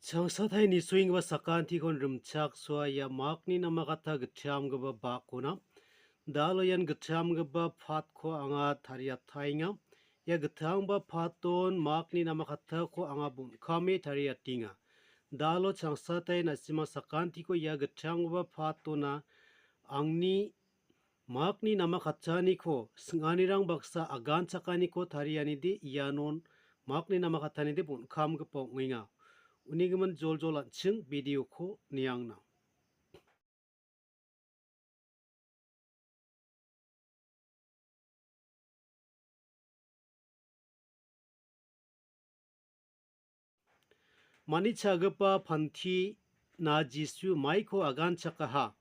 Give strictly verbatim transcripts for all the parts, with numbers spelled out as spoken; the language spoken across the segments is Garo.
Changsatai nisoenggipa sakantikon rimchaksoa ia makni namakata gitchamgipa bakona. Da·alo ian gitchamgipa patko anga tariataenga. Ia gitchamgipa paton makni namakatako anga bon·kame tariatenga. Da·alo changsatai na·sima sakantiko ia gitchamgipa patona angni makni namakatchaniko sing·anirang baksa aganchakaniko tarianide ianon makni namakattanide bon·kamgipa ong·enga. Unigimin joljol an·ching videoko niangna. Manichagipa pantina Jisu maiko aganchakaha.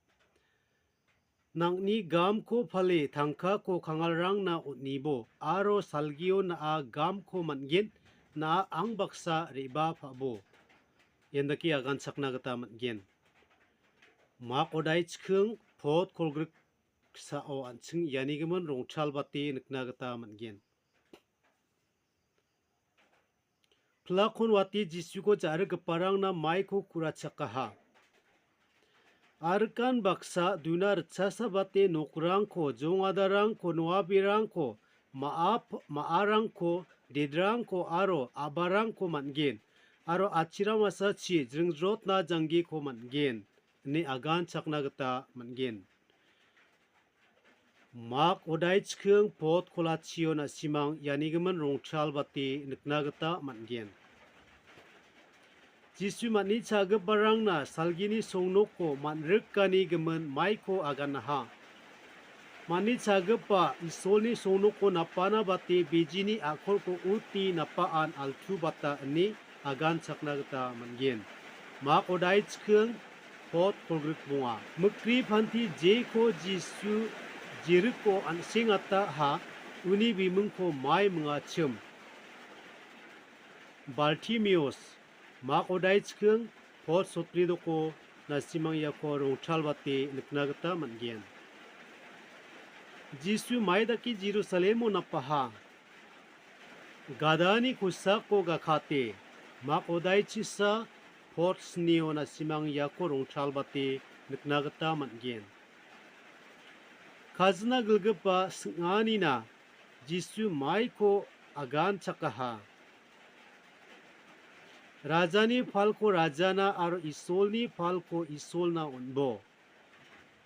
Nang·ni gamko pale tangkako kangalrangna on·ibo, aro salgio na·a gamko man·gen, na·a ang baksa re·bapabo. Ian dake aganchakna gita man·gen. Mak odai chiking pot kolgrik sao an·ching ianigimin rongchalbate nikna gita man·gen. Pilakon wate Jisuko ja·rikgiparangna maiko kurachakaha. Arikan baksa duna ritchasabate nokrangko, jongadarangko, noabirangko, ma·ap-, ma·arangko, dedrangko aro a·barangko man·gen, aro achiramasachi jringjrotna janggiko man·gen, ine aganchakna gita man·gen. Mak odai chiking pot kolachio na·simang ianigimin rongchalbate nikna gita man·gen. Jisu man·ni cha·giparangna salgini songnoko man·rikani gimin maiko aganaha. Man·ni cha·gipa Isolni songnoko napana bate bijini a·kolko uti napaan altu bata ine aganchakna gita man·gen. Mak odai chiking pot kolgrik bonga. Mikri panti jeko Jisu jiriko an·sengataha, uni bimingko mai mingachim. Bartimeus, mak odai chiking pot sotri doko na·simang iako rongchalbate nikna gita man·gen. Jisu mai dake Jerusalemo napaha. Gadani kosako gakate, mak odai chisa pot snio na·simang iako rongchalbate nikna gita man·gen. Kajina gilgipa sing·anina Jisu maiko aganchakaha. Rajani palko rajana aro Isolni palko Isolna on·bo.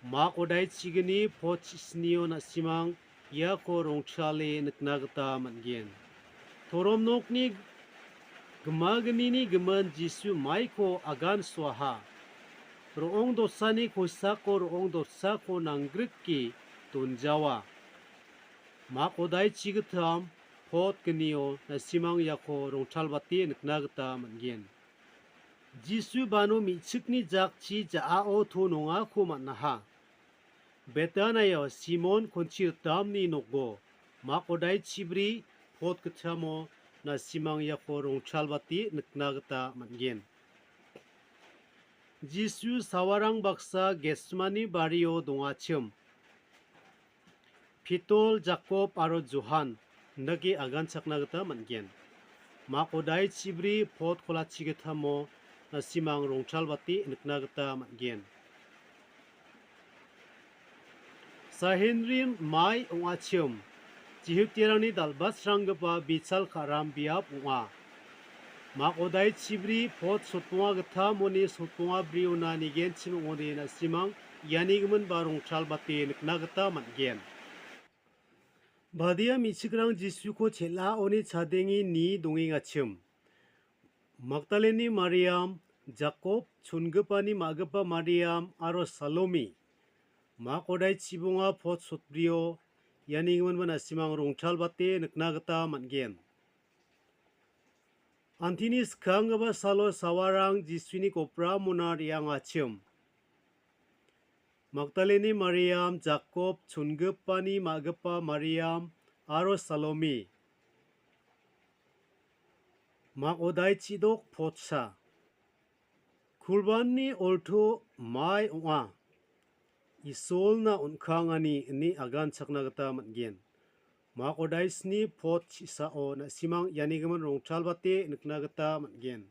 Mak odai chigini pot chisnio na·simang iako rongchale nikna gita man·gen. Torom nokni gimagnini gimin Jisu maiko agansoaha. Ro·ong dotsani kosako ro·ong dotsako nanggrike donjawa. Mak odai chigittam pot gnio na·simang iako rongchalbate nikna gita man·gen. Jisu bano me·chikni jakchi ja·ao to nongako man·aha. Betaniao Simon konchi ritamni nokgo mak odai chibri pot gittamo na·simang iako rongchalbate nikna gita man·gen. Jisu sawarang baksa Getsemani bario dongachim. Pitol, Jakob aro Johan indake aganchakna gita man·gen. Mak odai chibri pot kolachi gittamo na·simang rongchalbate nikna gita man·gen. Sanhedrin mai ong·achim, Jihutirangni dal·batsranggipa bichal ka·ram biap ong·a. Mak odai chibri pot sotbonga gittamoni sotbonga briona nigenchim ong·ode na·simang iani gimin ba rongchalbate nikna gita man·gen. Badia me·chikrang Jisuko chel·aoni chadenge nie dongengachim. Magdaleni Mariam, Jakob chongipani ma·gipa Mariam aro Salome. Mak odai chibonga pot sotbrio iani giminba na·simang rongchalbate nikna gita man·gen. Antini skanggipa salo sawarang Jisuni kopramona re·angachim. Magdaleni Mariam, Jakob chongipani ma·gipa Mariam aro Salome. Mak odai chidok potsa. Kurbanni olto mai ong·a. Isolna on·kangani ine aganchakna gita man·gen. Mak odai sni pot chisao na·simang iani gimin rongchalbate nikna gita man·gen.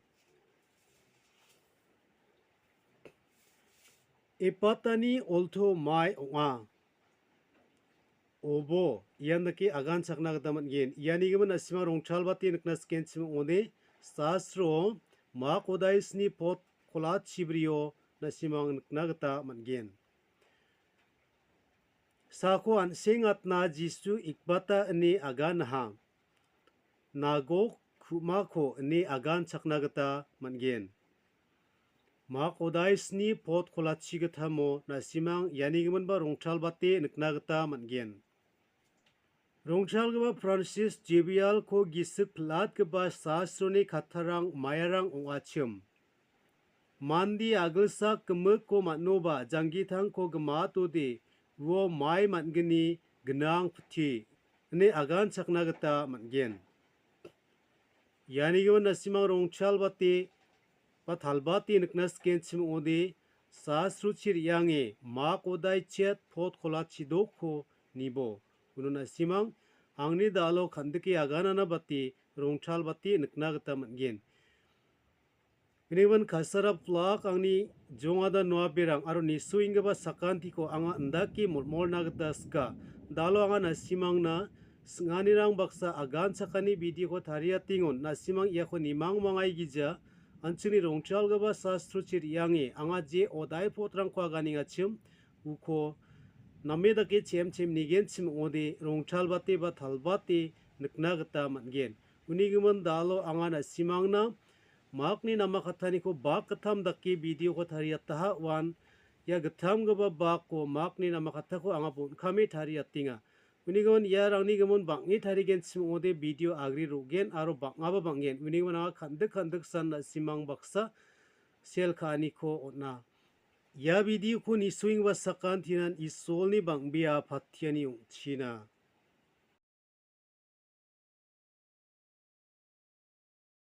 Epatani olto mai ong·a. Obo ian dake aganchakna gita man·gen. Ianigimin na·simang rongtalbate nikna sikenchim ong·ode, sasro mak odaisni pot kola chibrio na·simang nikna gita man·gen. Sako an·sengatna Jisu Ikbata ine aganaha. Nagok ku·mako ine aganchakna gita man·gen. Mak odaisni pot kolachi gitamo na·simang ianigiminba rongtalbate nikna gita man·gen. Rongtalgipa Francis Jebialko gisik pilatgipa sasroni kattarang mairang ong·achim. Mande agilsak gimikko man·oba janggitangko gimatode uo mai man·gni gnang pite, ine aganchakna gita man·gen. Ianigimin na·simang rongtalbate ba talbate nikna sikenchim ong·ode, sasrochi re·ange mak odai chet pot kolachi dokko nibo. Uno na·simang angni dalo kandike aganana bate rongtalbate nikna gita man·gen. Inigimin kasara plak angni jongada noaberang aro nisoenggipa sakantiko anga indake molmolna gita sika. Dalo anga na·simangna sing·anirang baksa aganchakani videoko tariatengon na·simang iako nimang mangaigija. An·chingni rongtalgipa sastrochi re·ange anga je odai potrangko aganengachim uko name dake chem chem nigenchim ong·ode rongtalbate ba talbate nikna gita man·gen. Uni gimin dalo anga na·simangna makni namakattaniko bak gittam dake videoko tariataha uan ia gittamgipa bakko makni namakatako anga bon·kame tariatenga. Uni gimin iarangni gimin bang·e tarigenchim ong·ode video agri ro·gen aro bang·aba bang·gen. Uni gimin anga kandik kandiksan na·simang baksa sel ka·aniko on·a. Ia videoko nisoenggipa sakantinan Isolni bang·bea patiani ong·china.